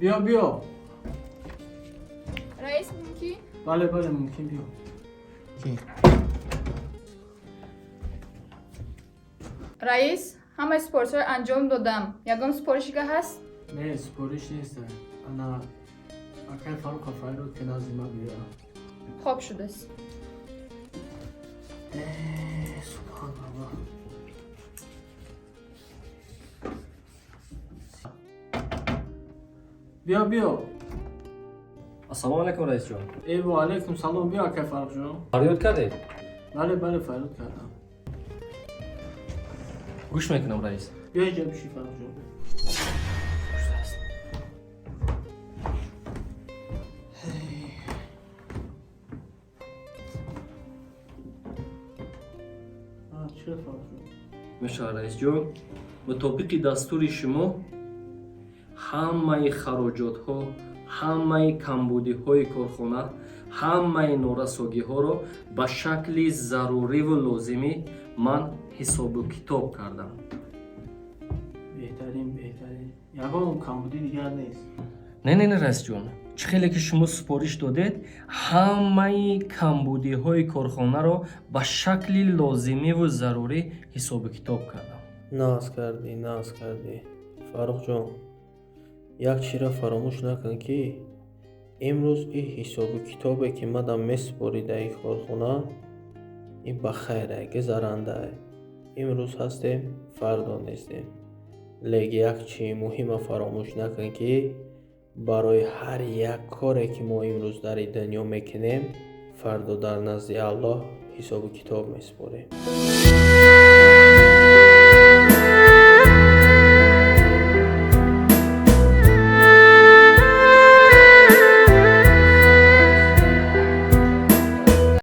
Биё, биё. Раис, мумкин? Бале, бале, мумкин, биё. Раис, ҳамаи супоришҳоро анҷом додам. Ягон супоришига ҳаст? Не, супориш нест. Ана акай Фарруха фарёд ки назди ман биёя. Хоб шудааст. Субҳаналлоҳ. Биё, биё. Ассалому алайкум, раисҷон. Э, ва алайкум салом, биё, акай Фаррухҷон. Фарёд кардед? Бале, бале, фарёд кардам. Гӯш мекунам, раис. Биё, инҷа бишин, Фаррухҷон. Чӣ, Фаррухҷон? Мешавад, раисҷон, мутобиқи дастури шумо ҳамаи хароҷотҳо, ҳамаи камбудиҳои корхона, ҳамаи норасогиҳоро ба шакли заруриву лозимӣ ман ҳисобу китоб кардам. Беҳтарин, беҳтарин. Ягон камбудӣ дигар нест? Не, не, не, раисҷон, чӣ хеле ки шумо супориш додед, ҳамаи камбудиҳои корхонаро ба шакли лозимиву зарурӣ ҳисобу китоб кардам. Нағз кардӣ, нағз кардӣ, Фаррухҷон. Як чизро фаромӯш накун, ки имрӯз ин ҳисобу китобе, ки мадам месупорӣ дар ин корхона, ин ба хайре, гузарандае. Имрӯз ҳастем, фардо нестем. Лек як чизи муҳима фаромӯш накун, ки барои ҳар як коре, ки мо имрӯз дар ин дунё мекунем, фардо дар назди Аллоҳ ҳисобу китоб месупорем.